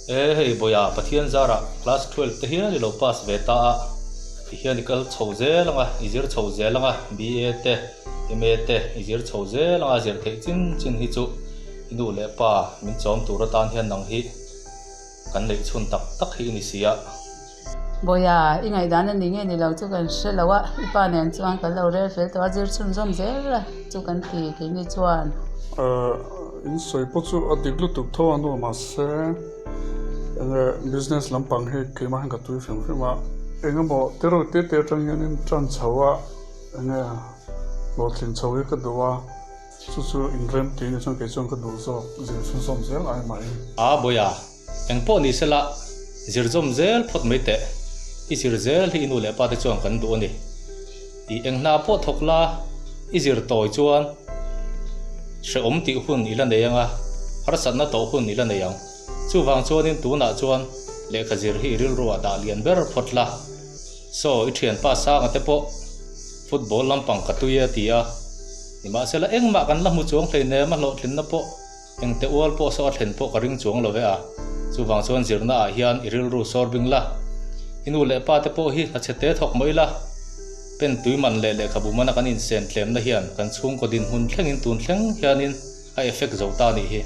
E hei Bawiha Pathian zarah class 12 te hian i lo pass ve ta a, ti hian i kal chho zel ang a, i zir chho zel ang a, BA te, MA te i zir chho zel ang a, zir theih chin chin hi chu i nu leh pa min chawm tur atan hian nang hi kan neih chhun tak tak hi i ni si a. Bawiha, i ngaihdan a ni nge ni lo chu kan hre lo a, i pa nen chuan kan lo rel fel tawh a, zir chhunzawm zel a chu kan ti keini chuan. In sawi pawh chu a dik lutuk tho a nu mahse enge business lampang hi keimah hian ka tui hrim hrim a, engemaw te reuh te te atang hianin tan chho a enge hlawhtlin chho hi ka duh a, chu chu inrem tih ni chuan kei chuan ka duh zawk zir chhunzawm zel ai mahin. A Bawiha, Eng pawh ni sela, zir zawm zel phawt mai teh. I zir zel hi i nu leh pa te chuan kan duh a ni. I eng hna pawh thawk la, i zir tawi chuan hrehawm tih hun i la nei ang a, harsatna tawh hun i la nei ang. Chuvang chuanin tunah chuan lehkha zir hi i rilruah dah lian ber phawt la. Saw, i thianpa Sanga te pawh football lampang ka tui e a ti a. Nimahsela engmah kan la hmu chuang hleinem a hlawhtlinna pawh. Engte ual pawh saw a thlen pawh ka ring chuang lo ve a, chuvang chuan zirna ah hian i rilru sawr bing la, i nu leh pa te pawh hi hla chhe te thawk mai la, pen tui man leh lehkhabu mana kan insen tlemna hian kan chhungkaw dinhmun thlengin tun thleng hianin a effect zo ta nih hi.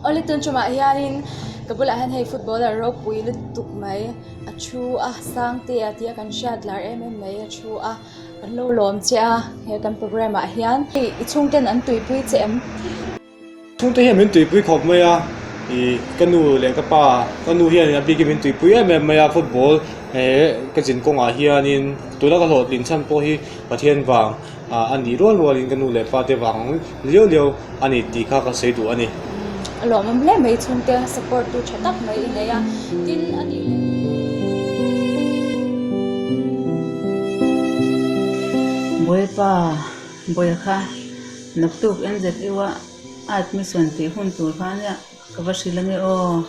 Awle tun tumah hianin ka bulah hian hei footballer ropui lutuk mai a thu a Sangtea tia kan hriat lar em em mai a thu a kan lo lawm che a he kan programme ah hian hei i chhungten an tuipui che em? Chhungte hian min tuipui khawp mai a, ih ka nu leh ka pa, ka nu hian a bikin min tuipui em em mai a, football eh ka zin kawngah hianin tuna ka hlawhtlin chhan pawh hi Pathian vang ah a nih rual rualin ka nu leh pa te vang liau liau a ni tih kha ka sawi duh a ni. A lawmawm hle mai chhungte support tu tha tak mai i nei a, tin a nih leh. Bawipa, Bawiha kha naktuk NZU a admission tih hun tur kha ania ka va hrilh ange aw.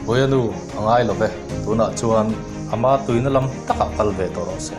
Bawiha nu a ngai lo ve, tunah chuan ama tuina lam takah kal ve tawh rawh se.